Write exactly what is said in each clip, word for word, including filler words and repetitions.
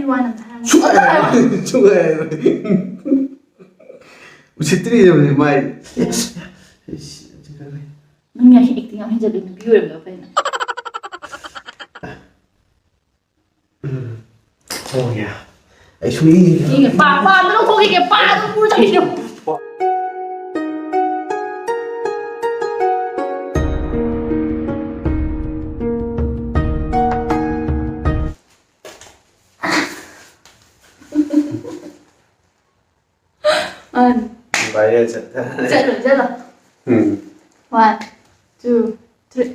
ꯋꯥ ꯑꯝꯇ ꯍꯥꯏꯔꯝꯃꯣ꯫ ꯁꯨꯡꯍꯥꯏ ꯍꯥꯏꯔꯣꯏ, ꯁꯨꯡꯍꯥꯏ ꯍꯥꯏꯔꯣꯏ꯫ ꯎꯁꯤꯠꯇ꯭ꯔꯤꯔꯕꯅꯤ ꯃꯥꯏ꯫ ꯅꯪ ꯌꯥꯝ acting ꯌꯥꯝ ꯍꯦꯟꯖꯜꯂꯦ, ꯅꯨꯄꯤ ꯑꯣꯏꯔꯝꯗꯕ ꯐꯩꯅ꯫ ꯎꯝ꯫ ꯍꯣꯏ, ꯑꯩ ꯁꯨꯝ ꯌꯦꯡꯉꯤꯅꯦ꯫ ꯌꯦꯡꯉꯦ, ꯄꯥ-, ꯄꯥꯗ ꯂꯧꯊꯣꯛꯈꯤꯒꯦ, ꯄꯥꯗ ꯄꯨꯔ ꯆꯠꯈꯤꯅꯣ꯫ ꯑ꯫ Viral ꯆꯠꯊꯔꯦ꯫ ꯆꯠꯂꯣ, ꯆꯠꯂꯣ꯫ ꯎꯝ꯫ One, two, three꯫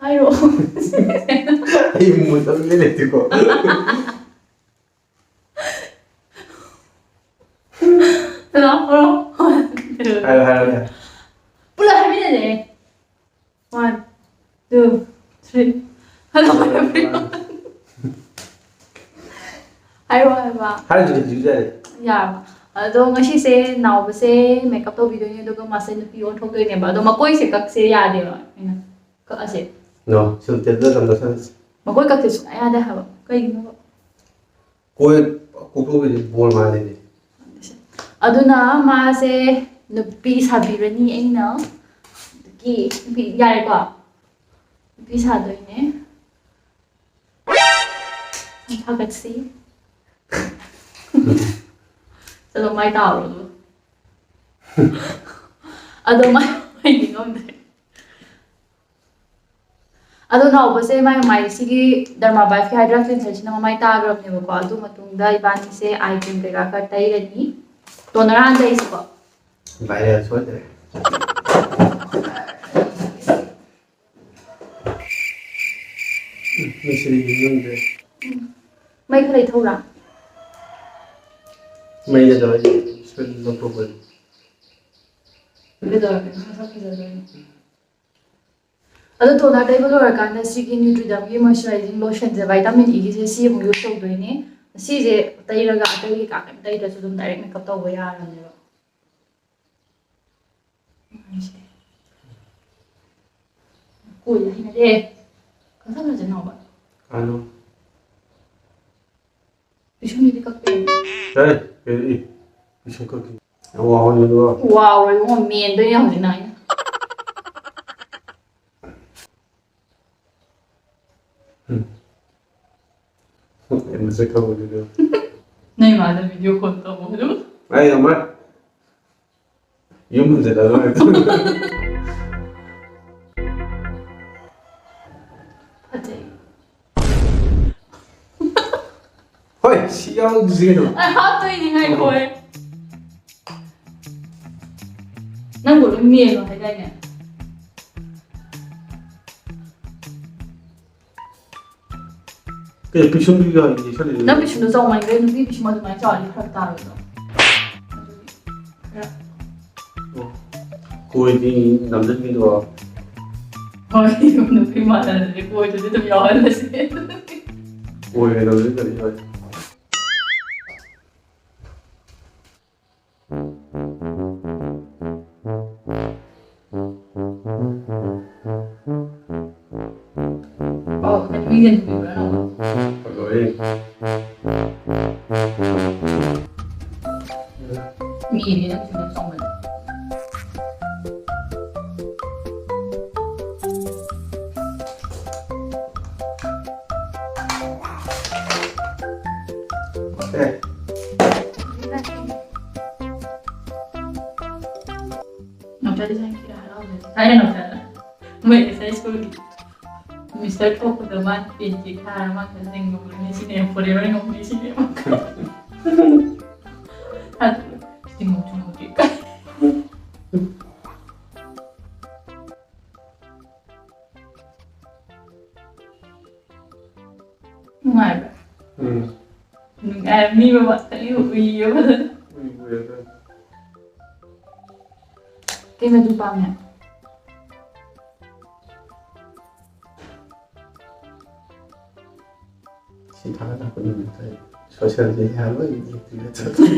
ꯍꯥꯏꯔꯛꯑꯣ꯫ ꯑꯩ ꯃꯨꯠ ꯑꯃ ꯂꯩꯇꯦꯀꯣ꯫ Hello, hello. ꯍꯥꯏꯔꯣ, ꯍꯥꯏꯔꯣ, ꯍꯥꯏꯔꯣ꯫ ꯄꯨꯂꯞ ꯍꯥꯏꯃꯤꯟꯅꯁꯦ꯫ One, two, three꯫ Hello everyone꯫ ꯍꯥꯏꯔꯣ ꯍꯥꯏꯕ꯫ ꯍꯥꯏꯔꯣ, ꯍꯧꯖꯤꯛ, ꯍꯧꯖꯤꯛ ꯌꯥꯔꯦ꯫ ꯌꯥꯔꯕ? ꯑꯗꯣ ꯉꯁꯤꯁꯦ ꯅꯥꯎꯕꯁꯦ makeup ꯇꯧꯕꯤꯗꯣꯏꯅꯦ, ꯑꯗꯨꯒ ꯃꯥꯁꯦ ꯅꯨꯄꯤ ꯑꯣꯟꯊꯣꯛꯇꯣꯏꯅꯦꯕ꯫ ꯑꯗꯣ ꯃꯀꯣꯏꯁꯦ ꯀꯛꯁꯦ ꯌꯥꯗꯦꯕ, ꯑꯩꯅ ꯀꯛꯑꯁꯦ꯫ No, ꯁꯨꯝ ꯇꯦꯕꯜꯗ ꯊꯝꯕ ꯁꯥꯟꯅꯁꯤ꯫ ꯃꯀꯣꯏ ꯀꯛꯁꯦ ꯁꯨꯡꯌꯥ ꯌꯥꯗꯦ ꯍꯥꯏꯕ꯫ ꯀꯩꯒꯤꯅꯣꯕ? ꯀꯣꯏ ꯀꯣꯛꯊꯣꯛꯄꯁꯦ ꯕꯣꯜ ꯃꯥꯜꯂꯤꯅꯦ꯫ ꯑꯗꯨꯅ ꯃꯥꯁꯦ ꯅꯨꯄꯤ ꯁꯥꯕꯤꯔꯅꯤ ꯑꯩꯅ꯫ ꯑꯗꯒꯤ ꯅꯨꯄꯤ, ꯌꯥꯔꯦꯀꯣ? ꯅꯨꯄꯤ ꯁꯥꯗꯣꯏꯅꯦ꯫ ꯐꯥꯒꯠꯁꯤ꯫ ꯆꯠꯂꯣ, ꯃꯥꯏ ꯇꯥꯔꯨꯔꯣ ꯑꯗꯨ꯫ ꯑꯗꯣ ꯃꯥꯏ ꯃꯥꯏꯗꯤ ꯉꯝꯗ꯭ꯔꯦ꯫ ꯑꯗꯣ ꯅꯥꯎꯕꯁꯦ ꯃꯥꯏ ꯃꯥꯏ ꯁꯤꯒꯤ Dermavive ꯀꯤ Hydra Cleanser ꯁꯤꯅ ꯃꯃꯥꯏ ꯇꯥꯈ꯭ꯔꯕꯅꯦꯕꯀꯣ꯫ ꯑꯗꯨ ꯃꯇꯨꯡꯗ ꯏꯕꯥꯅꯤꯁꯦ eye cream ꯀꯩꯀꯥ ꯈꯔ ꯇꯩꯔꯅꯤ꯫ Toner ꯍꯥꯟꯅ ꯇꯩꯁꯤꯀꯣ꯫ Viral ꯁꯣꯏꯗ꯭ꯔꯦ꯫ ꯎꯝ, ꯃꯁꯤꯗꯤ ꯌꯦꯡꯉꯝꯗ꯭ꯔꯦ꯫ ꯎꯝ꯫ ꯃꯩ ꯈꯔ ꯂꯩꯊꯧꯔꯥ? ꯃꯩ ꯂꯩꯊꯧꯔꯗꯤ screen ꯂꯧꯊꯣꯛꯄꯅꯤ꯫ ꯀꯩꯗꯧꯔꯒꯦ? ꯃꯁꯛ ꯐꯖꯗꯣꯏꯅꯤ꯫ ꯑꯗꯣ toner ꯇꯩꯕ ꯂꯣꯏꯔꯀꯥꯟꯗ ꯁꯤꯒꯤ Nutriderm ꯒꯤ moisturizing lotion ꯁꯦ, vitamin E ꯒꯤꯁꯦ, ꯁꯤ ꯑꯃꯨꯛ use ꯇꯧꯗꯣꯏꯅꯦ꯫ ꯁꯤꯁꯦ ꯇꯩꯔꯒ ꯑꯇꯩ ꯀꯩꯀꯥ ꯀꯩꯝ ꯇꯩꯗ꯭ꯔꯁꯨ ꯑꯗꯨꯝ direct makeup ꯇꯧꯕ ꯌꯥꯔꯕꯅꯦꯕ꯫ ꯀꯣꯏꯗ ꯍꯩꯅꯗꯦ꯫ ꯀꯟꯊꯠꯅꯁꯦ ꯅꯥꯎꯕ꯫ ꯀꯥꯅꯣ꯫ ꯄꯤꯁꯨꯝꯁꯤꯗꯤ ꯀꯛꯄ ꯌꯥꯏ꯫ ꯍꯦ, ꯀꯩꯅꯣ, ꯏ, ꯄꯤꯁꯨꯝ ꯀꯛꯈꯤ꯫ ꯌꯥꯝ ꯋꯥꯍꯧꯅꯤ ꯑꯗꯨꯒ꯫ ꯋꯥꯎꯔꯣꯏ ꯏꯕꯨꯡꯉꯣ, ꯃꯦꯟꯗꯣꯏꯅꯦ ꯍꯧꯖꯤꯛ ꯅꯪ ꯑꯩꯅ꯫ ꯎꯝ꯫ ꯑꯩ ꯃꯁꯛ ꯈꯪꯕꯗꯨꯗ꯫ ꯅꯣꯏ ꯃꯥꯗ video call ꯇꯧꯕ ꯑꯗꯨꯝ꯫ ꯑꯩ ꯉꯝꯃꯣꯏ꯫ ꯌꯨꯝ ꯍꯟꯖꯤꯜꯂꯒ꯫ ꯐꯖꯩ꯫ ꯍꯣꯏ, ꯁꯤ ꯌꯥꯎꯗ꯭ꯔꯤꯁꯤ ꯀꯩꯅꯣ? ꯑꯩ ꯍꯥꯞꯇꯣꯏꯅꯤ, ꯉꯥꯏꯈꯣꯍꯦ꯫ ꯅꯪꯕꯨ ꯑꯗꯨꯝ ꯃꯦꯜꯂꯣ ꯍꯥꯏꯗꯥꯏꯅꯦ? ꯀꯩ ꯄꯤꯁꯨꯝꯗꯨ ꯌꯥꯎꯔꯤ ꯌꯦꯛꯁꯜꯂꯤꯗꯨ? ꯅꯪ ꯄꯤꯁꯨꯝꯗꯣ ꯆꯥꯎꯃꯟꯈ꯭ꯔꯦ, ꯅꯨꯄꯤ ꯄꯤꯁꯨꯝ ꯑꯗꯨꯃꯥꯏꯅ ꯆꯥꯎꯔꯗꯤ ꯐꯔꯛ ꯇꯥꯔꯣꯏꯗ꯭ꯔꯣ? ꯑꯗꯨꯒꯤ ꯈꯔ ꯑꯣ꯫ ꯀꯣꯏꯗꯤ ꯅꯝꯁꯤꯟꯕꯤꯗ꯭ꯔꯣ? ꯍꯣꯏ, ꯅꯨꯄꯤ ꯃꯥꯟꯅꯗ꯭ꯔꯗꯤ ꯀꯣꯏꯗꯨꯗꯤ ꯑꯗꯨꯝ ꯌꯥꯎꯍꯜꯂꯁꯤ꯫ ꯀꯣꯏꯒ ꯅꯝꯁꯤꯟꯗ꯭ꯔꯗꯤ ꯍꯣꯏ꯫ ꯑꯣ, ꯃꯤꯅ ꯅꯨꯄꯤꯕ꯭ꯔꯥ? ꯂꯣꯏꯔꯦ꯫ ꯃꯤꯅꯦ ꯅꯪ ꯊꯤꯅ ꯆꯥꯎꯃꯜꯂꯦ꯫ ꯑꯦ꯫ ꯅꯥꯎꯆꯥꯗꯤ ꯁꯥꯏꯟꯁꯀꯤꯔ ꯍꯔꯥꯎꯖꯔꯤ꯫ ꯊꯥꯏꯅ ꯅꯥꯎꯆꯥꯗ ꯃꯣꯏ ꯑꯦꯁ ꯑꯥꯏ ꯁ꯭ꯀꯨꯜꯒꯤ ꯃꯤꯁꯇꯔ ꯊꯣꯛꯄꯗ ꯃꯥꯅ ꯄꯦꯟ ꯆꯦꯛ ꯊꯥꯔ ꯃꯥ ꯈꯔ ꯅꯩꯅꯧꯕꯅꯦ ꯁꯤꯅꯦ, forever ꯉꯧꯅꯤ ꯁꯤꯅꯦ꯫ ꯑꯗꯨ ꯆꯤꯡꯉꯧ ꯆꯤꯡꯉꯧ ꯆꯤꯡ꯫ ꯅꯨꯡꯉꯥꯏꯕ꯭ꯔꯥ? ꯎꯝ꯫ ꯅꯨꯡꯉꯥꯏ, ꯃꯤ ꯃꯃꯥꯡꯗ ꯎꯏꯌꯦꯕ꯫ ꯎꯏ, ꯎꯏ, ꯑꯗꯨ꯫ ꯀꯩ ꯃꯆꯨ ꯄꯥꯝꯃꯦ? ꯁꯤ ꯊꯥꯒꯠꯂꯛꯄ ꯅꯨꯃꯤꯠꯇ social media ꯂꯣꯏ activate ꯆꯠꯂꯦ꯫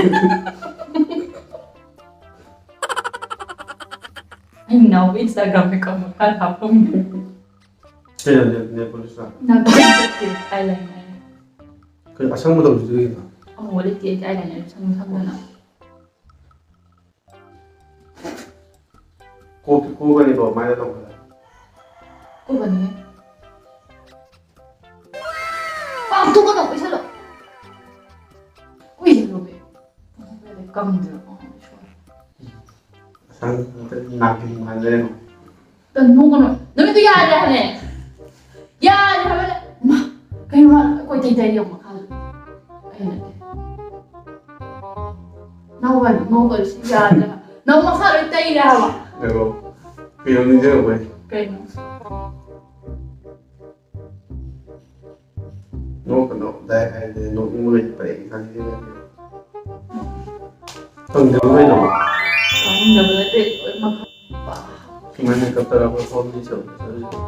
ꯑꯩ ꯅꯥꯎꯕ Instagram account ꯃꯈꯥ ꯊꯥꯐꯝꯒꯦ꯫ ꯀꯩꯅꯣ, ꯅꯦ-, ꯅꯦꯄꯣꯂꯤꯁꯂꯣ? ꯅꯥꯄꯤ ꯆꯠꯇꯦ, ꯀꯥꯏ ꯂꯩꯅꯤ? ꯑꯁꯪꯕ ꯇꯧꯁꯤꯗꯤ ꯀꯩꯅꯣ? ꯑꯃꯨꯕ ꯂꯩꯇꯦ ꯑꯩꯗꯤ ꯑꯥꯏ ꯂꯥꯏꯅꯔ ꯁꯪ ꯁꯪꯗꯅ꯫ ꯀꯣꯛꯇꯤ ꯀꯣꯛꯀꯅꯤꯀꯣ ꯃꯥꯏꯗ ꯇꯧꯕꯗ꯫ ꯀꯣꯛꯀꯅꯤꯍꯦ꯫ ꯄꯥꯛꯊꯣꯛꯀꯅꯣ, ꯀꯨꯏꯁꯜꯂꯣ꯫ ꯀꯨꯏꯁꯜꯂꯣꯃꯦ꯫ ꯀꯪꯗ꯭ꯔꯣ? ꯑꯁꯪ ꯅꯥꯄꯤ ꯃꯥꯟ ꯂꯩꯔꯝꯃꯦ꯫ ꯀꯩꯅꯣ ꯀꯩꯅꯣ? ꯅꯨꯃꯤꯠꯇꯨ ꯌꯥꯗ꯭ꯔꯦ ꯍꯥꯏꯕꯅꯦ꯫ ꯌꯥꯗ꯭ꯔꯦ ꯍꯥꯏꯕꯅꯦ꯫ ꯃꯥ, ꯀꯩꯅꯣ ꯃꯥ ꯀꯣꯏꯇꯩ ꯇꯩꯔꯤ ꯌꯦꯡꯉꯣ ꯃꯈꯥꯗ꯫ ꯑꯩ ꯅꯠꯇꯦ꯫ ꯅꯧꯕꯅꯤ, ꯅꯧꯕꯅꯤ ꯁꯤ ꯌꯥꯗ꯭ꯔꯦ ꯍꯥꯏꯕ꯫ ꯅꯧ ꯃꯈꯥ ꯂꯣꯏ ꯇꯩꯔꯦ ꯍꯥꯏꯕ꯫ ꯉꯥꯏꯈꯣ꯫ ꯀꯩꯅꯣ ꯅꯤꯡꯁꯤꯡꯉꯛꯄꯩ꯫ ꯀꯩꯅꯣ? ꯅꯣꯛꯀꯅꯣ, ꯗꯥꯏ ꯍꯥꯏꯔꯗꯤ ꯅꯣꯛꯅꯤꯡꯕ ꯂꯩꯇꯦ, ꯄꯔꯦꯡ ꯁꯥꯟꯅꯁꯦ꯫ ꯐꯪꯗ꯭ꯔꯤꯕ ꯀꯩꯅꯣ? ꯐꯪꯗꯕ ꯅꯠꯇꯦ, ꯂꯣꯏ ꯃꯈꯜ꯫ ꯁꯨꯃꯥꯏꯅ ꯀꯞꯇꯔꯕ ꯐꯣꯟꯒꯤ ꯁꯔꯨꯛ ꯆꯠꯂꯤꯁꯦ?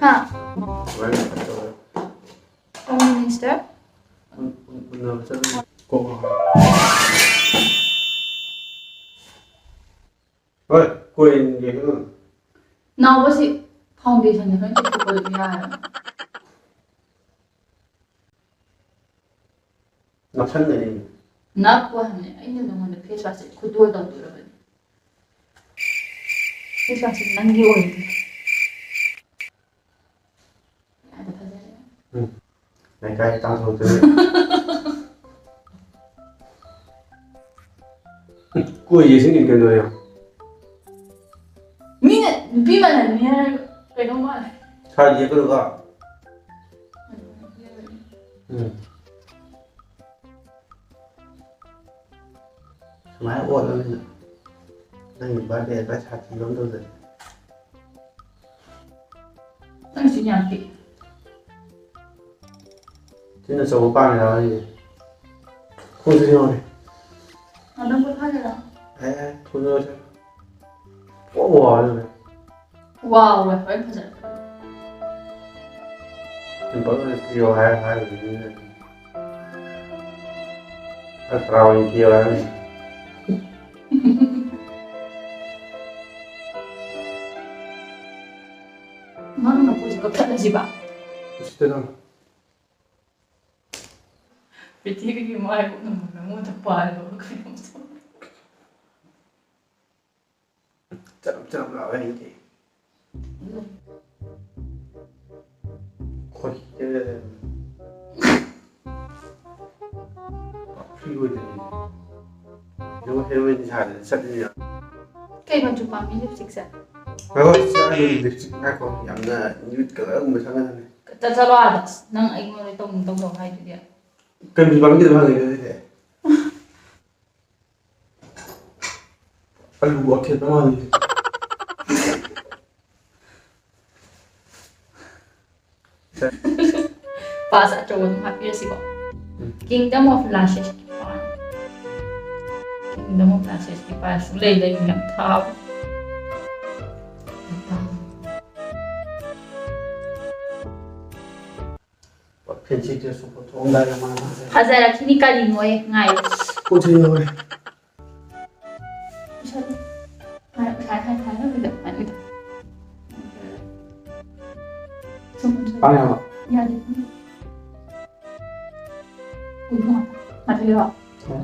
ꯍꯥ? ꯁꯨꯃꯥꯏꯅ ꯀꯞꯇꯔꯕ? Prime Minister? ꯎꯟ-, ꯎꯟ-, ꯎꯅꯕ ꯆꯠꯂꯤꯁꯦ? ꯀꯣꯛ ꯉꯥꯎꯔꯦ꯫ ꯍꯣꯏ, ꯀꯣꯏꯟꯒꯤ ꯀꯩꯅꯣ꯫ ꯅꯥꯎꯕꯁꯤ foundationꯁꯦ ꯂꯣꯏ ꯇꯩꯊꯣꯛꯄ ꯑꯗꯨꯝ ꯌꯥꯔꯕ? ꯅꯞꯁꯟꯒꯅꯤ꯫ ꯅꯞꯄꯣ ꯍꯥꯏꯕꯅꯦ꯫ ꯑꯩꯅ ꯅꯉꯣꯟꯗ face washꯁꯦ ꯈꯨꯗꯣꯜ ꯇꯧꯗꯣꯔꯕꯅꯤ꯫ Face washꯁꯦ ꯅꯪꯒꯤ ꯑꯣꯏꯔꯗꯤ꯫ ꯌꯥꯗ ꯐꯖꯔꯦ꯫ ꯎꯝ꯫ ꯂꯩꯀꯥꯏ ꯇꯥꯟꯊꯣꯛꯇꯣꯏꯅꯦ꯫ ꯀꯣꯏ ꯌꯦꯁꯤꯟꯒꯤꯅꯤ ꯀꯩꯅꯣ ꯌꯥꯝ꯫ ꯃꯤꯅ ꯅꯨꯄꯤ ꯃꯥꯟꯍꯟꯅꯤ ꯍꯥꯏꯔꯒ ꯀꯩꯅꯣ ꯃꯥꯜꯂꯦ꯫ ꯁꯥꯏ ꯌꯦꯛꯀꯗꯧꯕ꯫ ꯎꯝ꯫ ꯁꯨꯃꯥꯏꯅ ꯑꯣꯠꯂꯕꯅꯤꯅ ꯅꯪꯒꯤ birthday advice ꯁꯥꯊꯤꯕ ꯑꯃ ꯇꯧꯖꯒꯦ꯫ ꯅꯪ ꯆꯤꯟ ꯌꯥꯝ ꯄꯤꯛꯏ꯫ ꯆꯤꯟ ꯑꯆꯧꯕ ꯄꯥꯝꯃꯤꯔꯣ ꯅꯪꯒꯤꯁꯦ? ꯈꯣꯡꯁꯨ ꯌꯥꯎꯔꯦ꯫ ꯉꯥꯛꯇꯪ ꯄꯣꯊꯥꯒꯦꯔꯣ? ꯑꯦ, ꯊꯨꯅ ꯂꯣꯏꯁꯤꯜꯂꯣ꯫ ꯄꯣꯛ ꯋꯥꯔꯦ꯫ ꯋꯥꯎꯔꯦ, ꯍꯣꯔꯦꯟ ꯐꯖꯔꯛꯀꯅꯤ꯫ Simple ꯑꯣꯏꯅ ꯄꯤꯌꯣ ꯍꯥꯏꯔ ꯍꯥꯏꯔꯤꯕꯅꯤꯅꯦ꯫ ꯈꯔ ꯈꯔ ꯑꯣꯏꯅ ꯄꯤꯌꯣ ꯍꯥꯏꯔꯝꯃꯤ꯫ ꯅꯪ ꯅꯀꯣꯛꯁꯦ ꯀꯛꯊꯠꯂꯁꯤꯕ? ꯎꯁꯤꯠꯇꯅ꯫ ꯄ꯭ꯔꯤꯊꯤꯕꯤꯒꯤ ꯃꯥꯏꯕꯨ ꯅꯪꯉꯣꯟꯗ ꯄꯥꯜꯂꯣ ꯀꯩꯅꯣꯝ ꯇꯧ꯫ ꯆꯔꯞ ꯆꯔꯞ ꯂꯥꯎꯋꯦ ꯑꯩꯗꯤ꯫ ꯈꯣꯏ꯫ ꯐ꯭ꯔꯤ ꯑꯣꯏꯗꯕꯤꯅꯦ꯫ ꯅꯪ ꯍꯦꯔꯣꯏꯟ ꯁꯥꯗꯅ ꯆꯠꯂꯤꯅꯦ꯫ ꯀꯩ ꯃꯆꯨ ꯄꯥꯝꯃꯤ ꯂꯤꯞꯁꯇꯤꯛꯁꯦ? ꯍꯣꯏ, ꯍꯣꯏ, ꯆꯥꯔꯣꯏ ꯂꯤꯞꯁꯇꯤꯛ ꯉꯥꯏꯈꯣ, ꯌꯥꯝꯅ ꯅ꯭ꯌꯨꯠ ꯀꯂꯔꯒꯨꯝꯕ ꯁꯪꯒꯗꯕꯅꯦ꯫ ꯆꯠ-, ꯆꯠꯂꯣ ꯑꯥꯗ꯫ ꯅꯪ ꯑꯩꯉꯣꯟꯗ ꯇꯧꯅꯨ ꯇꯧꯅꯨ ꯍꯥꯏꯗꯨꯗꯤ꯫ ꯀꯩ ꯃꯆꯨ ꯄꯥꯝꯃꯤ ꯀꯩꯗꯧ ꯍꯪꯉꯤꯅꯣ ꯑꯗꯨꯗꯤ? ꯑꯂꯨ ꯑꯈꯦꯠꯄ ꯃꯥꯜꯂꯤ꯫ ꯄꯥꯁ ꯑꯆꯧꯕ ꯑꯗꯨꯝ ꯍꯥꯞꯄꯤꯔꯁꯤꯀꯣ꯫ ꯎꯝ꯫ Kingdom of Lashes ꯀꯤ ꯄꯥꯁ꯫ Kingdom of Lashes ꯀꯤ ꯄꯥꯁ ꯁꯨꯡꯂꯩ ꯂꯩ ꯌꯥꯝ ꯊꯥꯕ꯫ ꯐꯦꯟꯁꯤ ꯗ꯭ꯔꯦꯁ ꯁꯨꯠ ꯊꯣꯛꯑꯝꯗꯥꯏꯗ ꯃꯥ ꯃꯥꯁꯦ ꯐꯖꯔꯛꯈꯤꯅꯤ ꯀꯔꯤꯅꯣ ꯉꯥꯏꯌꯨ꯫ ꯄꯣꯠ ꯆꯩ ꯂꯧꯔꯦ꯫ ꯄꯩꯁꯥꯗꯣ꯫ ꯉꯥꯏ-, ꯉꯁꯥꯏ ꯍꯥꯏ-, ꯍꯥꯏꯅꯕꯤꯗꯣ, ꯍꯥꯏꯅꯕꯤꯗꯣ꯫ ꯁꯨꯝ, ꯁꯨꯝ꯫ ꯄꯥꯡꯉꯦ ꯍꯥꯏꯕ? ꯌꯥꯗꯦ꯫ ꯀꯨꯟ ꯃꯉꯥ꯫ ꯃꯥꯊꯣꯏꯔꯣ? ꯍꯣꯏ꯫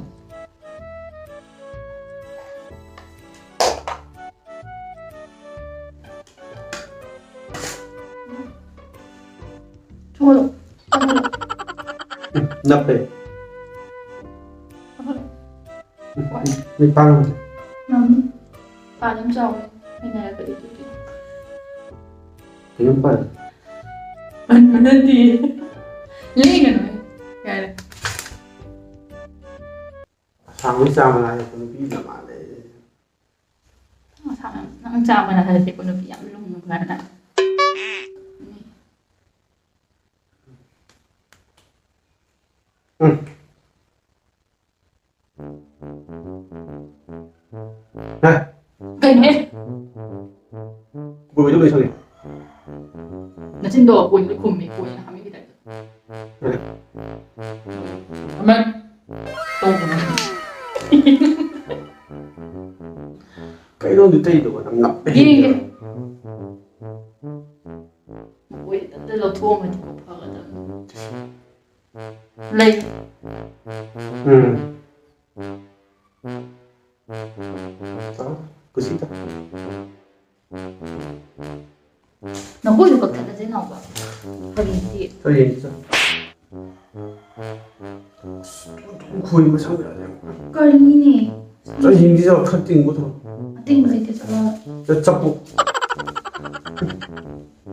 ꯊꯣꯛꯂꯣ꯫ ꯊꯣꯛꯂꯣ꯫ ꯎꯝ, ꯅꯞꯄꯦ꯫ ꯊꯣꯛꯂꯣ꯫ ꯎꯝ, ꯎꯝ, ꯃꯤ ꯄꯥꯡꯉꯝꯗꯦ꯫ ꯉꯝꯅꯤ꯫ ꯄꯥ ꯑꯗꯨꯝ ꯆꯥꯎꯋꯦ꯫ ꯍꯩꯅꯔꯛꯀꯗꯤ ꯑꯗꯨꯗꯤ꯫ ꯀꯩꯅꯣꯝ ꯄꯥꯏ꯫ ꯄꯟꯕ ꯅꯠꯇꯦ꯫ ꯂꯦꯡꯒꯅꯨ꯫ ꯌꯥꯔꯦ꯫ ꯑꯁꯥꯡꯕꯤ ꯆꯥ ꯃꯅꯥ ꯍꯦꯛꯄ ꯅꯨꯄꯤ ꯌꯥꯝ ꯃꯥꯜꯂꯦ꯫ ꯅꯪ ꯆꯥ ꯃꯅꯥ ꯍꯦꯛꯄ ꯅꯨꯄꯤ ꯌꯥꯝ ꯂꯨꯝꯃꯦ ꯍꯥꯏꯕ ꯅꯪ꯫ ꯎꯝ꯫ ꯍꯦ! ꯀꯩꯅꯣꯍꯦ? ꯀꯣꯏꯗ ꯂꯣꯏꯁꯜꯂꯦ꯫ ꯅꯆꯤꯟꯗꯣ ꯀꯣꯏꯅ ꯈꯨꯝꯃꯦ, ꯀꯣꯏꯅ ꯍꯥꯃꯦꯡꯒꯤ ꯇꯥꯏꯞꯇ꯫ ꯑꯃ ꯇꯧꯕꯅꯦ꯫ ꯀꯩꯅꯣ ꯑꯗꯨ ꯇꯩꯗꯨꯕꯣ? ꯅꯪ ꯅꯞꯄꯦ꯫ ꯌꯦꯡꯒꯦ꯫ ꯃꯀꯣꯏꯗ ꯂꯧꯊꯣꯛꯑꯝꯃꯗꯤ ꯐꯒꯗꯕꯅꯤ꯫ ꯂꯩ꯫ ꯎꯝ꯫ ꯆꯥꯎ, ꯀꯨꯁꯤ ꯇꯧ꯫ ꯅꯈꯣꯏꯁꯨ ꯀꯛꯊꯠꯂꯁꯦ, ꯅꯥꯎꯕ꯫ ꯀꯔꯤꯒꯤ? ꯆꯥꯎ, ꯌꯦꯡꯁꯤ, ꯆꯥꯎ꯫ ꯈꯣꯏ ꯃꯁꯛ ꯌꯥꯗꯦ꯫ ꯀꯔꯤꯅꯦ? ꯆꯥꯎ, ꯌꯦꯡꯁꯤ, ꯆꯥꯎ, ꯈꯔ ꯇꯤꯡꯉꯨ, ꯆꯥꯎ꯫ ꯑꯇꯤꯡꯕ ꯂꯩꯇꯦ, ꯆꯠꯂꯣ꯫ ꯆꯥꯎ, ꯆꯞꯄꯨ꯫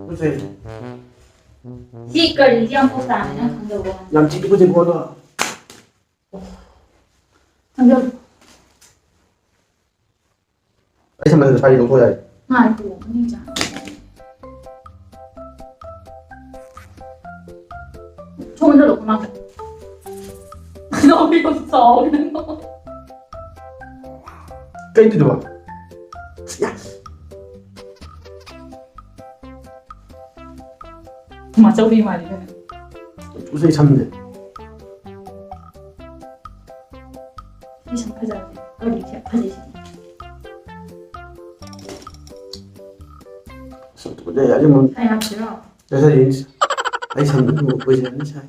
ꯇꯨꯀꯠꯆꯩ꯫ ꯁꯤ ꯀꯔꯤꯒꯤ ꯌꯥꯝ ꯄꯣꯛ ꯇꯥꯅꯤ, ꯅꯪ ꯈꯪꯗꯕ꯭ꯔꯣ? ꯌꯥꯝ ꯊꯤ ꯇꯨꯀꯠꯆꯩꯀꯣ, ꯑꯗꯣ꯫ ꯊꯝꯖꯜꯂꯨ꯫ ꯑꯩ ꯁꯝꯕꯜꯗ ꯁꯥꯔꯤ ꯂꯧꯊꯣꯛ ꯌꯥꯏ꯫ ꯉꯥꯏꯈꯣ, ꯃꯅꯤꯡ ꯆꯪꯉꯣ꯫ ꯊꯣꯡ ꯂꯣꯜꯂꯣ, ꯃꯃꯥꯡꯗ꯫ ꯂꯧꯕꯤꯌꯣ, ꯆꯥꯎꯋꯤ ꯅꯪ꯫ ꯀꯩꯅꯣ ꯑꯗꯨꯕꯣ? ꯌꯥ꯫ ꯃꯥꯆꯧꯕꯤ ꯃꯥꯜꯂꯤ ꯀꯩꯅꯣ꯫ ꯎꯁꯩ ꯁꯝꯗꯦ꯫ ꯑꯩ ꯁꯝ ꯐꯖꯕꯅꯦ꯫ ꯑꯩꯗꯤ ꯁꯝ ꯐꯖꯩꯁꯤꯗꯤ꯫ ꯁꯝ ꯐꯖꯩ ꯍꯥꯏꯔꯤꯃꯣ꯫ ꯑꯩ ꯍꯥꯞꯁꯤꯔꯣ? ꯉꯁꯥꯏ ꯌꯦꯡꯁꯤ꯫ ꯑꯩ ꯁꯝꯗꯨ ꯎꯕ ꯀꯨꯏꯔꯦ ꯉꯁꯥꯏ꯫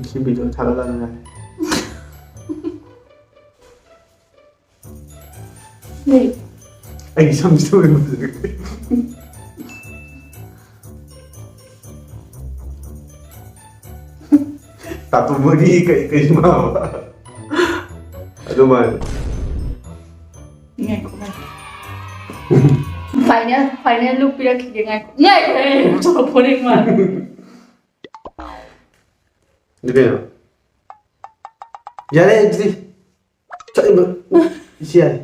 ꯁꯤ video ꯊꯥꯒꯠꯂꯛꯅꯉꯥꯏ꯫ ꯂꯩ꯫ ꯑꯩꯒꯤ ꯁꯝꯁꯤꯗ ꯑꯣꯏꯅ ꯐꯖꯩ꯫ ꯇꯥꯇꯣ ꯃꯔꯤ ꯀꯩ ꯀꯩ ꯃꯥꯕ꯫ ꯑꯗꯨꯃꯥꯏꯅ꯫ ꯉꯥꯏꯈꯣ, ꯉꯥꯏꯈꯣ꯫ Final, final look ꯄꯤꯔꯛꯈꯤꯒꯦ, ꯉꯥꯏꯈꯣ꯫ ꯉꯥꯏꯈꯣ, ꯑꯩ ꯆꯣꯔꯐꯣꯟ ꯃꯥꯜꯂꯦ꯫ ꯑꯗꯨ ꯀꯩꯅꯣ? ꯌꯥꯔꯦ, ꯑꯗꯨꯗꯤ꯫ ꯆꯠꯂꯤꯕ꯫ ꯁꯤ ꯌꯥꯔꯦ꯫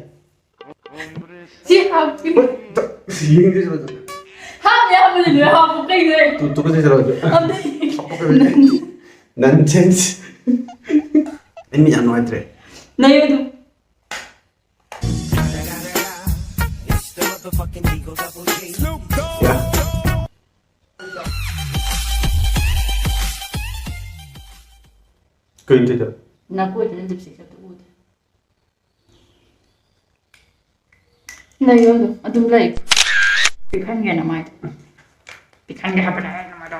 ꯁꯤ ꯍꯥꯞꯄꯤ꯫ ꯍꯣꯏ, ꯇ-, ꯌꯦꯡꯗꯦ ꯆꯠꯂꯣ꯫ ꯍꯥꯞꯄꯦ, ꯍꯥꯞꯄꯅꯦ, ꯂꯣꯏ ꯍꯥꯞꯄꯨ, ꯀꯩꯅꯣ? ꯇꯨ-, ꯇꯨꯀꯠꯆꯩ ꯆꯠꯂꯣ ꯑꯗꯨ꯫ ꯑꯝꯇ Nonsense꯫ ꯑꯩ ꯃꯤ ꯌꯥꯝ ꯅꯨꯡꯉꯥꯏꯇ꯭ꯔꯦ꯫ ꯂꯩꯌꯨ ꯑꯗꯨꯝ꯫ ꯌꯥ꯫ ꯀꯩꯅꯣ ꯇꯧꯔꯤꯗꯣ? ꯅꯀꯣꯏꯗꯅ lipstick ꯑꯝꯇ ꯎꯗꯦ꯫ ꯂꯩꯌꯣ ꯑꯗꯨꯝ, ꯑꯗꯨꯝ ꯂꯩ꯫ ꯄꯤꯛꯍꯟꯒꯦ ꯅꯃꯥꯏꯗꯣ꯫ ꯄꯤꯛꯍꯟꯒꯦ ꯍꯥꯏꯕꯅꯦ ꯅꯃꯥꯏꯗꯣ꯫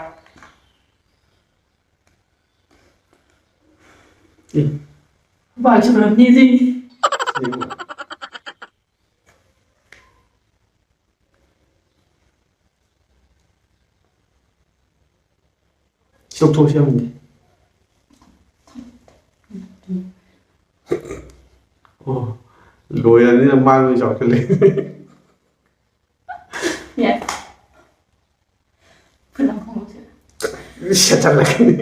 ꯑꯦ꯫ ꯈꯨꯕꯥꯛ ꯆꯨꯔꯝꯅꯤ ꯑꯗꯨꯏꯅꯦ꯫ ꯌꯦꯡꯉꯣ꯫ ꯁꯤ ꯂꯧꯊꯣꯛꯑꯁꯤ ꯌꯥꯝꯗꯤ꯫ ꯑꯣ, ꯂꯣꯏꯔꯕꯅꯤꯅ ꯃꯥꯡꯂꯣꯏ ꯆꯥꯎꯈꯠꯂꯦ꯫ ꯌꯥꯏ꯫ ꯐꯨꯠ ꯑꯃ ꯈꯣꯡꯗꯣꯛꯁꯤꯔ? ꯁꯦꯠꯆꯜꯂꯛꯀꯅꯤ꯫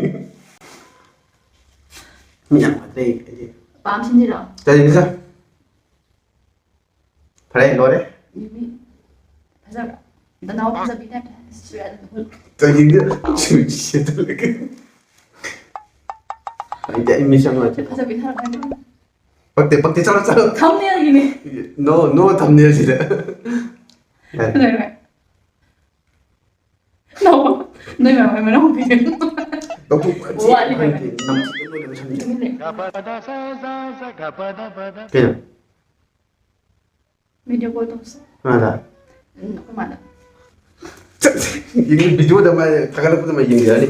ꯃꯤ ꯌꯥꯝ ꯐꯠꯇꯦ ꯑꯩꯗꯤ꯫ ꯄꯥꯝ ꯁꯤꯟꯁꯤꯔꯣ? ꯀꯔꯤꯒꯤꯅꯣ? ꯐꯔꯦ, ꯂꯣꯏꯔꯦ꯫ ꯃꯤ ꯐꯖꯕ꯭ꯔꯥ? ꯗꯅꯥꯎ ꯐꯖꯕꯤ type ꯇ ꯁꯨꯔꯦ ꯑꯗꯨꯝ꯫ ꯀꯔꯤꯒꯤꯅꯣ? ꯁꯨ-, ꯁꯦꯠꯆꯜꯂꯛꯀꯅꯤ꯫ ꯑꯩꯗꯤ ꯑꯩ ꯃꯤꯁ ꯌꯥꯝ ꯅꯨꯡꯉꯥꯏꯇꯦ꯫ ꯐꯖꯕꯤ ꯊꯥꯔꯛꯀꯅꯤ꯫ ꯄꯛꯇꯦ, ꯄꯛꯇꯦ, ꯆꯠꯂꯣ, ꯆꯠꯂꯣ꯫ Thumbnail ꯒꯤꯅꯦ꯫ No, no thumbnail ꯁꯤꯗ꯫ ꯌꯥꯔꯦ꯫ ꯂꯣꯏꯔꯦ꯫ No, ꯅꯣꯏ ꯃꯌꯥꯝ ꯃꯅꯥꯎ ꯄꯤꯔꯦ꯫ ꯂꯧꯊꯣꯛꯄ ꯋꯥꯠꯂꯤ ꯍꯥꯏꯕ꯫ ꯍꯥꯏꯗꯤ ꯅꯝꯊꯤꯕ ꯂꯣꯏꯅ ꯂꯣꯏꯁꯟꯕꯤ꯫ ꯇꯨꯃꯤꯟ ꯂꯩ꯫ ꯀꯩꯅꯣ? Video call ꯇꯧꯁꯦ꯫ ꯀꯅꯥꯗ? ꯎꯝ, ꯑꯩꯈꯣꯏ ꯃꯥꯗ꯫ ꯆꯠ-, ꯌꯦꯡꯉꯤ, video ꯗ ꯃꯥ ꯊꯥꯒꯠꯂꯛꯄꯗ ꯃꯥ ꯌꯦꯡꯖꯔꯅꯤ꯫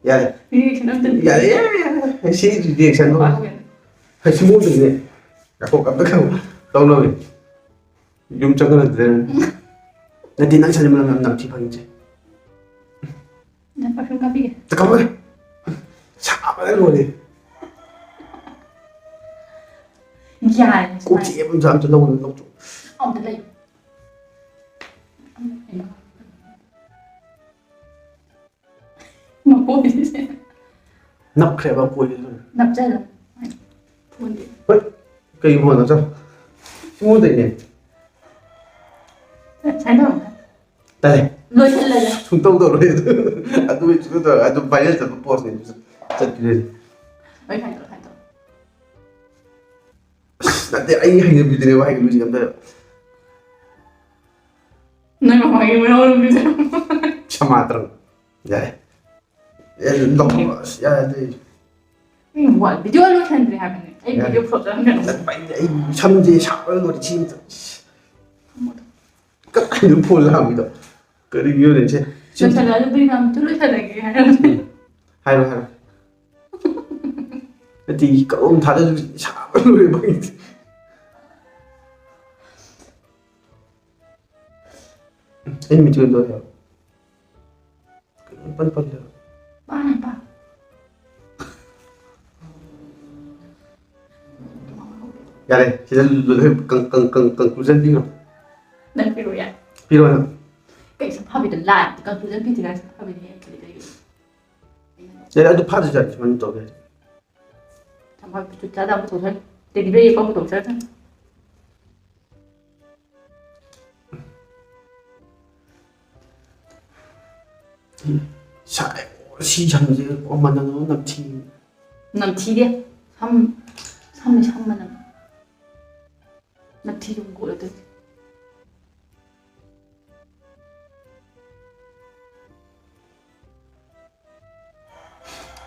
ꯌꯥꯔꯦ꯫ Reaction ꯑꯝꯇ ꯌꯥꯔꯦ, ꯌꯥꯔꯦ, ꯌꯥꯔꯦ꯫ ꯁꯤ reaction ꯗꯣ꯫ ꯄꯥꯎ ꯌꯦꯡꯉꯣ꯫ ꯍꯩ, ꯁꯤ ꯃꯑꯣꯡꯗꯅꯤꯅꯦ꯫ ꯉꯥꯏꯈꯣ, ꯑꯝꯇ ꯈꯪ-, ꯇꯧꯅꯕꯅꯤ꯫ ꯌꯨꯝ ꯆꯪꯈꯠꯂꯛꯇ꯭ꯔꯦ꯫ ꯅꯠꯇꯦ, ꯅꯪ ꯁꯥꯟꯅ ꯃꯅꯝ ꯌꯥꯝ ꯅꯝꯊꯤ ꯐꯪꯉꯤꯁꯦ꯫ ꯅꯪ perfume ꯀꯥꯞꯄꯤꯒꯦ꯫ ꯀꯥꯞꯄꯣꯏ꯫ ꯁꯥꯕꯅ ꯂꯣꯏꯔꯦ꯫ ꯌꯥꯔꯦ, ꯀꯣꯛ ꯁꯨꯃꯥꯏꯅ꯫ ꯆꯤꯛꯑꯦ, ꯑꯝꯇ, ꯑꯝꯇ ꯂꯧ-, ꯂꯧꯊꯣꯛ꯫ ꯑꯝꯇ ꯂꯩ꯫ ꯃꯀꯣꯏꯁꯦ꯫ ꯅꯞꯈ꯭ꯔꯦꯕ ꯀꯣꯏꯁꯦ꯫ ꯅꯞꯆꯜꯂꯣ꯫ ꯐꯣꯟꯗꯤ꯫ ꯍꯣꯏ꯫ ꯀꯩ ꯐꯣꯟꯅꯣ? ꯆꯣ꯫ ꯁꯤꯉꯣꯟꯗꯩꯅꯦ꯫ ꯁꯨꯃꯥꯏꯅ ꯇꯧꯔꯣ꯫ ꯇꯥꯏ꯫ ꯂꯣꯏꯁꯤꯜꯂꯒꯦ꯫ ꯁꯨꯡꯇꯧ ꯇꯧꯔꯣꯏ ꯑꯗꯨ꯫ ꯑꯗꯨ ꯁꯨꯡꯇꯧ ꯇꯧꯔꯣꯏ꯫ ꯑꯗꯨ viral ꯆꯠꯄ post ꯅꯦ꯫ ꯆꯠꯈꯤꯗꯣꯏꯅꯦ꯫ ꯍꯣꯏ, ꯁꯨꯃꯥꯏꯅ ꯇꯧꯔꯣ, ꯁꯨꯃꯥꯏꯅ ꯇꯧꯔꯣ꯫ ꯑꯁ, ꯅꯠꯇꯦ, ꯑꯩ ꯍꯩꯅꯕꯤꯗꯨꯅꯦꯕ ꯍꯩꯅꯕꯤꯁꯦ ꯑꯝꯇ꯫ ꯅꯣꯏ ꯃꯃꯥꯒꯤ ꯃꯅꯥꯎ ꯅꯨꯄꯤꯗꯣ꯫ ꯁꯃꯥꯇ꯭ꯔꯪ꯫ ꯌꯥꯔꯦ꯫ ꯑꯦ, ꯂꯧꯊꯣꯛ-, ꯑꯁ, ꯌꯥꯔꯦ, ꯑꯗꯨꯏ꯫ ꯎꯝ, ꯋꯥ-, video ꯂꯣꯏꯁꯟꯗ꯭ꯔꯤ ꯍꯥꯏꯕꯅꯦ꯫ ꯑꯩ ꯌꯥꯔꯦ꯫ Video flop ꯆꯠꯍꯟꯒꯅꯨ꯫ ꯅꯠꯇꯦ, ꯑꯩ ꯁꯝꯁꯦ ꯁꯥꯡꯕ ꯂꯣꯏꯔꯦ, ꯁꯤ ꯑꯝꯇ꯫ ꯀꯗꯥꯏꯗ ꯐꯣꯟ ꯂꯥꯛꯑꯝꯃꯤꯗꯣ? ꯀꯔꯤꯒꯤꯅꯣꯅꯦ ꯁꯦ? ꯁꯤ ꯂꯣꯏꯁꯜꯂꯛꯑꯣ, ꯑꯗꯨ ꯕ꯭ꯔꯤꯛ ꯑꯃꯇ ꯂꯣꯏꯁꯜꯂꯒꯦ ꯍꯥꯏꯔꯝꯃꯦ꯫ ꯍꯥꯏꯔꯣ, ꯍꯥꯏꯔꯣ꯫ ꯅꯠꯇꯦ, ꯀꯔꯣꯝ ꯊꯥꯗ ꯁꯥꯕ ꯂꯣꯏꯔꯦ ꯃꯥꯒꯤꯗꯤ꯫ ꯑꯩ ꯃꯤꯠꯇꯨ ꯀꯩꯅꯣ ꯇꯧꯔꯦ꯫ ꯀꯩꯅꯣ ꯄꯟ ꯄꯜꯂꯦ꯫ ꯄꯥꯅꯦ, ꯄꯥ꯫ ꯌꯥꯔꯦ, ꯁꯤꯗ ꯂꯣꯏ ꯀꯟ-, ꯀꯟ-, ꯀꯟ-, conclusion ꯄꯤꯈ꯭ꯔꯣ꯫ ꯅꯪ ꯄꯤꯔꯣ ꯌꯥꯔꯦ꯫ ꯄꯤꯔꯣ ꯅꯪ꯫ ꯀꯩ ꯁꯝꯐꯥꯕꯤꯗ ꯂꯥꯏ conclusion ꯄꯤꯗ꯭ꯔꯤꯉꯩ ꯁꯝꯐꯥꯕꯤꯅ ꯍꯦꯟꯅ ꯀꯔꯤ ꯀꯔꯤ? ꯌꯥꯔꯦ, ꯑꯗꯨ ꯐꯥꯗ꯭ꯔꯁꯨ ꯌꯥꯔꯦ, ꯁꯨꯃꯥꯏꯅ ꯇꯧꯒꯦ꯫ ꯁꯝꯐꯥꯕꯤ ꯆꯨꯞ ꯆꯥꯗ ꯑꯃ ꯄꯨꯊꯣꯛꯆꯔꯦ꯫ ꯇꯦꯗꯤ ꯕꯤꯌꯔ ꯌꯦꯛꯄ ꯑꯃ ꯄꯨꯊꯣꯛꯆꯔꯦ꯫ ꯁꯥꯏ, ꯁꯤ ꯁꯝꯁꯦ ꯃꯅꯝ ꯑꯃ ꯅꯝꯊꯤ꯫ ꯅꯝꯊꯤꯗꯦ꯫ ꯁꯝ, ꯁꯝꯅꯤ ꯁꯝ ꯃꯅꯝ꯫ ꯅꯝꯊꯤꯗꯨꯝ ꯀꯣꯠꯂ ꯇꯣꯛꯀꯦ꯫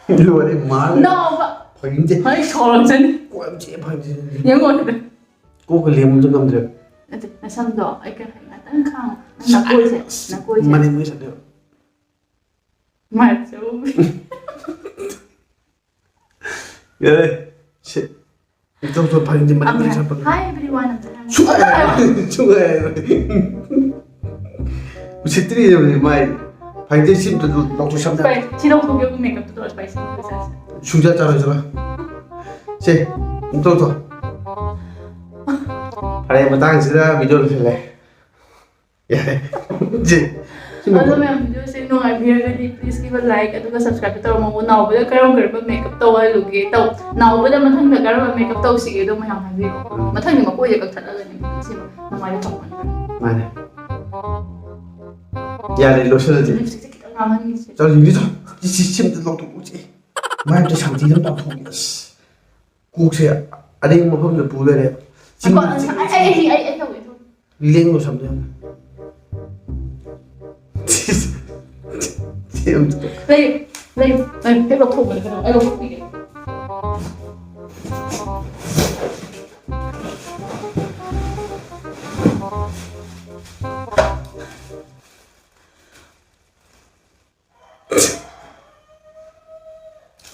ꯂꯣꯏꯔꯦ, ꯃꯥꯜꯂꯦ꯫ ꯅꯥꯎꯕ! ꯐꯥꯒꯤꯅꯠꯇꯦ꯫ ꯍꯣꯏ, ꯁꯣꯔ ꯆꯠꯅꯤ꯫ ꯀꯣꯛ ꯌꯥꯝ ꯆꯤꯛꯑꯦ, ꯐꯥꯒꯤꯅꯠꯇꯦ꯫ ꯌꯦꯡꯉꯣ ꯑꯗꯨꯗ꯫ ꯀꯣꯛꯀ ꯂꯦꯡꯕꯁꯨ ꯉꯝꯗ꯭ꯔꯦ꯫ ꯅꯠꯇꯦ, ꯅꯁꯝꯗꯣ ꯑꯩ ꯀꯩ ꯍꯥꯏ-, ꯉꯥꯛꯇꯪ ꯈꯥꯡꯉꯣ꯫ ꯅꯪ ꯅꯀꯣꯏꯁꯦ, ꯅꯀꯣꯏꯁꯦ꯫ ꯃꯅꯤꯡ ꯂꯣꯏ ꯆꯠꯂꯦꯕ꯫ ꯃꯥꯏ ꯆꯧ꯫ ꯌꯥꯔꯦ꯫ ꯁꯤ꯫ ꯏꯇꯧ ꯇꯧ ꯐꯥꯏꯟꯗꯤ ꯃꯅꯤꯡ ꯑꯝꯇ ꯆꯠꯄ꯫ Hi everyone ꯑꯝꯇ ꯍꯥꯏꯔꯝꯃꯨ꯫ ꯁꯨꯡꯍꯥꯏ ꯍꯥꯏꯔꯣꯏ꯫ ꯁꯨꯡꯍꯥꯏ ꯍꯥꯏꯔꯣꯏ꯫ ꯎꯁꯤꯠꯇ꯭ꯔꯤꯅꯦ ꯃꯥꯏ꯫ ꯐꯥꯏꯟꯗꯤ ꯁꯤ ꯑꯝꯇ ꯂꯧꯊꯣꯛꯁꯝꯗ꯫ ꯍꯣꯏ, ꯁꯤ ꯂꯧꯊꯣꯛꯀꯦ, makeup ꯇꯣ ꯇꯧꯔ ꯁ꯭ꯄꯥꯏꯁꯤ ꯑꯣꯏꯅ ꯆꯥꯁꯤ꯫ ꯁꯨꯡꯆꯥ ꯆꯥꯔꯣꯏ, ꯆꯠꯂꯣ꯫ ꯁꯦ, ꯑꯝꯇ ꯂꯧꯊꯣꯛ꯫ ꯐꯔꯦ, ꯃꯇꯥꯡꯁꯤꯗ video ꯂꯣꯏꯁꯤꯜꯂꯦ꯫ ꯌꯥꯔꯦ꯫ ꯁꯤ, ꯁꯤ ꯑꯗꯣ ꯃꯌꯥꯝ, video say ꯅꯨꯡꯉꯥꯏꯕꯤꯔꯒꯗꯤ please give a like, ꯑꯗꯨꯒ subscribe ꯇꯧꯔꯝꯃꯣ꯫ ꯅꯥꯎꯕꯗ ꯀꯔꯝ ꯀꯔꯝꯕ makeup ꯇꯧꯍꯜꯂꯨꯒꯦ, ꯇꯧ-, ꯅꯥꯎꯕꯗ ꯃꯊꯪꯗ ꯀꯔꯝꯕ makeup ꯇꯧꯁꯤꯒꯦ ꯑꯗꯣ ꯃꯌꯥꯝ ꯍꯥꯏꯕꯤꯔꯛꯑꯣ꯫ ꯎꯝ꯫ ꯃꯊꯪꯗꯤ ꯃꯀꯣꯏꯁꯦ ꯀꯛꯊꯠꯂꯒꯅꯤ ꯁꯤ ꯅꯨꯡꯉꯥꯏꯕ ꯐꯪꯉꯣꯏ꯫ ꯃꯥꯅꯦ꯫ ꯌꯥꯔꯦ, ꯂꯣꯏꯁꯤꯜꯂꯁꯤ꯫ Lipstick ꯁꯦ ꯈꯤꯇꯪ ꯉꯥꯡꯍꯟꯈꯤꯁꯦ꯫ ꯆꯠꯂꯣ, ꯌꯦꯡꯒꯦ ꯆꯠꯂꯣ꯫ ꯁꯤ, ꯁꯤ, ꯁꯤ ꯑꯝꯇ ꯂꯧꯊꯣꯛꯎꯁꯦ꯫ ꯃꯥꯏ ꯑꯝꯇ ꯁꯥꯟꯇꯤꯗ ꯑꯝꯇ ꯇꯥꯊꯣꯛꯎꯒꯦ꯫ ꯑꯁ꯫ ꯀꯣꯛꯁꯦ ꯑꯔꯦꯡꯕ ꯃꯐꯝꯗ ꯄꯨ ꯂꯩꯔꯦ꯫ ꯉꯥꯏꯈꯣ, ꯆꯤꯡ-, ꯑꯩ, ꯑꯩ, ꯑꯩ, ꯑꯩ ꯇꯧꯒꯦ, ꯑꯩ ꯇꯧꯒꯦ꯫ ꯂꯦꯡꯉꯣ ꯁꯝꯗꯣ ꯌꯥꯝ꯫ ꯁꯤ ꯑꯝꯇ꯫ ꯂꯩ, ꯂꯩ, ꯂꯩ, ꯍꯦꯛ ꯂꯧꯊꯣꯛꯄꯅꯦ ꯀꯩꯅꯣ, ꯑꯩ ꯂꯧꯊꯣꯛꯄꯤꯒꯦ꯫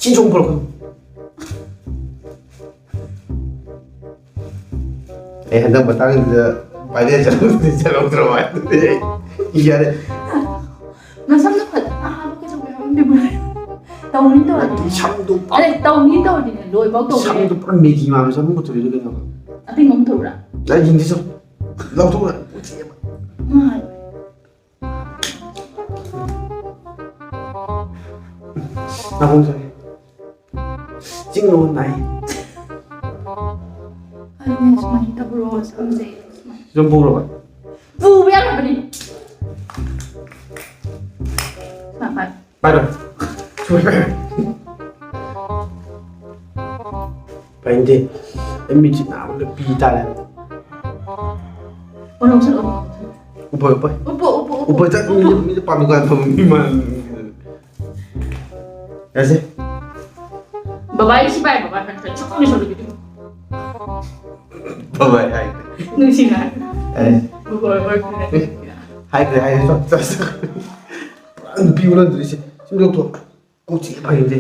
ꯆꯤꯟ ꯆꯣꯡ ꯄꯨꯔꯛꯀꯅꯨ꯫ ꯑꯩ ꯍꯟꯗꯛ ꯃꯇꯥꯡꯁꯤꯗ ꯄꯥꯏꯔꯦ ꯆꯠꯂꯧꯗ꯭ꯔꯗꯤ ꯆꯠꯍꯧꯗ꯭ꯔꯕ ꯍꯥꯏꯗꯨꯗꯤ ꯑꯩ ꯌꯥꯔꯦ꯫ ꯅꯁꯝꯗꯣ ꯐꯖꯅ ꯍꯥꯞꯄ ꯀꯩꯗꯧꯒꯦ ꯈꯪꯗꯦ ꯃꯥ꯫ ꯇꯧꯅꯤ ꯇꯧꯔꯗꯤ꯫ ꯅꯠꯇꯦ, ꯁꯝꯗꯣ ꯄ- ꯑꯗꯩ ꯇꯧꯅꯤ ꯇꯧꯔꯗꯤꯅꯦ ꯂꯣꯏꯐꯥꯎ ꯇꯧꯒꯦ꯫ ꯁꯝꯗꯣ ꯄꯨꯔꯥ ꯃꯦꯒꯤ ꯃꯥꯟꯕ ꯁꯝ ꯄꯨꯊꯣꯔꯛꯏꯗꯣ ꯀꯩꯅꯣ? ꯑꯇꯤꯡꯕ ꯑꯃ ꯊꯧꯕ꯭ꯔꯥ? ꯂꯥꯏ ꯌꯦꯡꯗꯤ ꯁꯨꯝ ꯂꯧꯊꯣꯛꯑ ꯎꯆꯤ ꯑꯃ꯫ ꯃꯥ ꯅꯥꯀꯣꯡ ꯁꯥꯏ꯫ ꯆꯤꯡ ꯂꯣꯟ ꯅꯥꯏ꯫ ꯑꯗꯨꯅꯦ ꯁꯨꯃꯥꯏꯅ ꯇꯧꯔꯣ ꯁꯝꯁꯦ ꯁꯨꯃꯥꯏꯅ꯫ ꯁꯨꯝ ꯄꯨꯔꯕ? ꯄꯨꯕ ꯌꯥꯔꯕꯅꯤ꯫ ꯁꯨꯃꯥꯏꯅ ꯄꯥꯏ꯫ ꯄꯥꯏꯔꯣ꯫ ꯄꯥꯏꯅꯤꯡꯗꯦ꯫ ꯑꯩ ꯃꯤꯠꯁꯤ ꯅꯥꯕꯗ ꯄꯤ ꯇꯥꯔꯦ꯫ ꯑꯣ ꯂꯧꯁꯜꯂꯣ꯫ ꯎꯞꯄꯣꯏ, ꯎꯞꯄꯣꯏ꯫ ꯎꯞꯄꯣ ꯎꯞꯄꯣ ꯎꯞꯄꯣ꯫ ꯎꯞꯄꯣꯏ, ꯆꯠ, ꯃꯤꯗ, ꯃꯤꯗ ꯄꯥꯝꯃꯤ ꯀꯥꯟꯗ ꯐꯝ ꯃꯤ ꯃꯥꯟ-꯫ ꯌꯥꯁꯦ꯫ ꯕꯕꯥꯒꯤ ꯁꯤ ꯄꯥꯏ ꯕꯕꯥ ꯅꯠꯇ꯭ꯔ ꯆꯨꯝꯅ ꯁꯣꯏꯗꯣꯏꯗꯤ꯫ ꯕꯕꯥꯏ ꯍꯥꯏ꯫ ꯅꯨꯡꯁꯤꯅ꯫ ꯑꯦ꯫ ꯕꯕꯥ ꯑꯣꯏꯔ ꯍꯥꯏꯈ꯭ꯔꯦ, ꯍꯥꯏꯈ꯭ꯔꯦ꯫ ꯆꯠ, ꯆꯠ, ꯆꯠ꯫ ꯄꯨꯔꯥ ꯅꯨꯄꯤ ꯑꯣꯜꯍꯟꯗꯣꯏꯁꯦ꯫ ꯁꯤ ꯂꯧꯊꯣꯛ꯫ ꯀꯣꯛ ꯆꯤꯛꯑꯦ ꯐꯩꯗꯤ꯫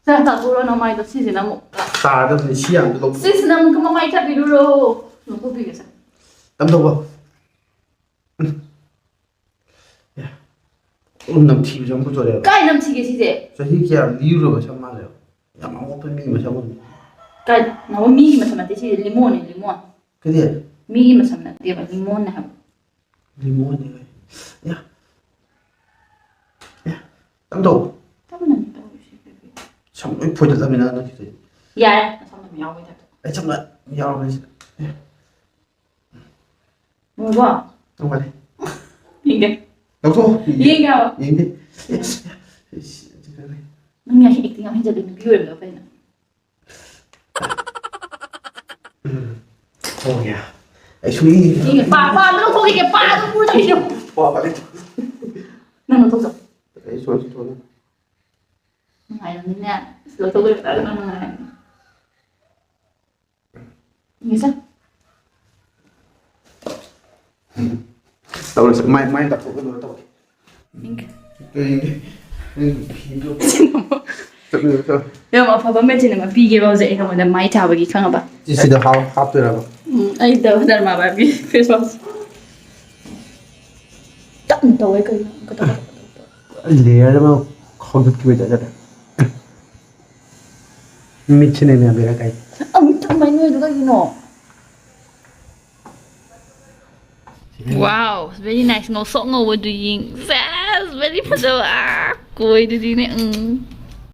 ꯆꯥꯛ ꯆꯥꯊꯣꯛꯎꯔꯣ ꯅꯃꯥꯏꯗꯣ ꯁꯤꯁꯤꯅ ꯑꯃꯨꯛ꯫ ꯇꯥꯔꯗꯕꯅꯤ ꯁꯤ ꯌꯥꯝꯗ ꯂꯧꯊꯣꯛ꯫ ꯁꯤꯁꯤꯅ ꯑꯃꯨꯛꯀ ꯃꯃꯥꯏ ꯊꯥꯕꯤꯔꯨꯔꯣ꯫ ꯂꯧꯊꯣꯛꯄꯤꯒꯦꯁꯦ꯫ ꯇꯝꯊꯧꯕ꯫ ꯎꯝ꯫ ꯌꯥ꯫ ꯎꯝ, ꯅꯝꯊꯤꯕꯁꯨ ꯑꯃ ꯄꯨꯊꯣꯔꯛꯑꯦꯕ꯫ ꯀꯥꯏ ꯅꯝꯊꯤꯒꯦ ꯁꯤꯁꯦ? ꯆꯍꯤ ꯀꯌꯥ ꯂꯤꯔꯨꯔꯕ ꯁꯝ ꯃꯥꯜꯂꯦꯕ꯫ ꯌꯥꯝ ꯑꯃꯣꯠꯄ ꯃꯤ ꯃꯁꯝ ꯑꯣꯏꯕꯅꯤ꯫ ꯀꯥꯏ? ꯅꯪ ꯃꯤꯒꯤ ꯃꯁꯝ ꯅꯠꯇꯦ ꯁꯤꯁꯦ ꯂꯤꯃꯣꯟꯅꯦ ꯂꯤꯃꯣꯟ꯫ ꯀꯔꯤ? ꯃꯤꯒꯤ ꯃꯁꯝ ꯅꯠꯇꯦꯕ ꯂꯤꯃꯣꯟꯅꯦ ꯍꯥꯏꯕ꯫ ꯂꯤꯃꯣꯟꯅꯦ ꯀꯥꯏ꯫ ꯌꯥ꯫ ꯌꯥ꯫ ꯇꯝꯊꯧ꯫ ꯇꯞꯅꯅꯦ ꯇꯧꯔꯤꯁꯦ ꯕꯦꯕꯤ꯫ ꯁꯝ ꯂꯣꯏ ꯐꯣꯏꯗꯠꯂꯝꯃꯤꯅ ꯅꯪ ꯁꯤꯗꯤ꯫ ꯌꯥꯔꯦ ꯅꯁꯝ ꯑꯗꯨꯝ ꯌꯥꯎꯕꯩ ꯇꯥꯏꯞꯇ꯫ ꯑꯩ ꯁꯝꯅ ꯌꯥꯎꯔꯕꯅꯤ ꯁꯤꯗ꯫ ꯎꯕꯣ? ꯇꯧꯒꯅꯤ꯫ ꯌꯦꯡꯒꯦ꯫ ꯂꯧꯊꯣꯛꯑꯣ꯫ ꯌꯦꯡꯒꯦ ꯍꯥꯏꯕ꯫ ꯌꯦꯡꯗꯦ꯫ ꯅꯪ ꯌꯥꯝ ꯑꯦꯛꯇꯤꯡ ꯌꯥꯝ ꯍꯦꯟꯖꯜꯂꯤ ꯅꯨꯄꯤ ꯑꯣꯏꯔꯝꯗꯕ ꯐꯩꯅ꯫ ꯎꯝ꯫ ꯍꯣꯏ ꯌꯥ꯫ ꯑꯩ ꯁꯨꯝ ꯌꯦꯡ-꯫ ꯌꯦꯡꯒꯦ ꯄꯥ ꯄꯥ ꯑꯗꯨ ꯂꯧꯊꯣꯛꯈꯤꯒꯦ ꯄꯥ ꯑꯗꯨ ꯄꯨꯔ ꯆꯠꯈꯤꯒꯦ꯫ ꯋꯥ ꯐꯔꯦ꯫ ꯅꯪ ꯂꯧꯊꯣꯛꯆꯧ꯫ ꯑꯩ ꯁꯣꯔ ꯁꯤ ꯊꯣꯛꯑꯅꯤ꯫ ꯅꯨꯡꯉꯥꯏꯔꯝꯅꯤꯅꯦ꯫ ꯂꯧꯊꯣꯛꯈꯤꯕ ꯅꯪ ꯅꯨꯡꯉꯥꯏꯔꯝꯅꯤ꯫ ꯌꯦꯡꯒꯦꯁꯦ꯫ ꯇꯧꯔꯁꯦ꯫ ꯃꯥꯏ, ꯃꯥꯏ ꯇꯥꯊꯣꯛꯑꯒ ꯂꯣꯏꯔ ꯇꯧꯔꯒꯦ꯫ ꯌꯦꯡꯒꯦ꯫ ꯌꯦꯡꯒꯦ꯫ ꯅꯪ ꯐꯤꯗꯣ꯫ ꯌꯥꯝ ꯑꯐꯕ ꯃꯦꯆꯤꯟ ꯑꯃ ꯄꯤꯒꯦꯕ ꯍꯧꯖꯤꯛ ꯑꯩ ꯅꯉꯣꯟꯗ ꯃꯥꯏ ꯊꯥꯕꯒꯤ, ꯈꯪꯉꯕ? ꯁꯤꯗ ꯍꯥꯞꯇꯣꯏꯔꯕ? ꯎꯝ, ꯑꯩ ꯗꯔꯃꯥ ꯕꯥꯔꯕꯤ ꯐꯦꯁ ꯋꯥꯁ ꯇꯞꯅ ꯇꯧꯋꯦ ꯀꯩꯅꯣ? ꯀꯗꯧ- ꯂꯦꯌꯔ ꯑꯃ ꯈꯥꯎꯗꯠꯈꯤꯕꯩ ꯇꯥꯏꯞꯇ꯫ ꯃꯤꯠꯁꯤꯅ ꯃꯌꯥꯝ ꯕꯦꯔꯥ ꯀꯥꯏ꯫ ꯑꯃꯨꯛ ꯊꯝꯃꯩ ꯅꯣꯏꯗꯨ ꯀꯩꯒꯤꯅꯣ? Wow, very nice. ꯉꯧꯁꯣꯛ ꯉꯧꯕꯗꯨ ꯌꯦꯡ. Yes, very ꯐꯖꯕ꯫ ꯑꯥ, ꯀꯣꯏꯗꯨꯗꯤꯅꯦ꯫ ꯎꯝ꯫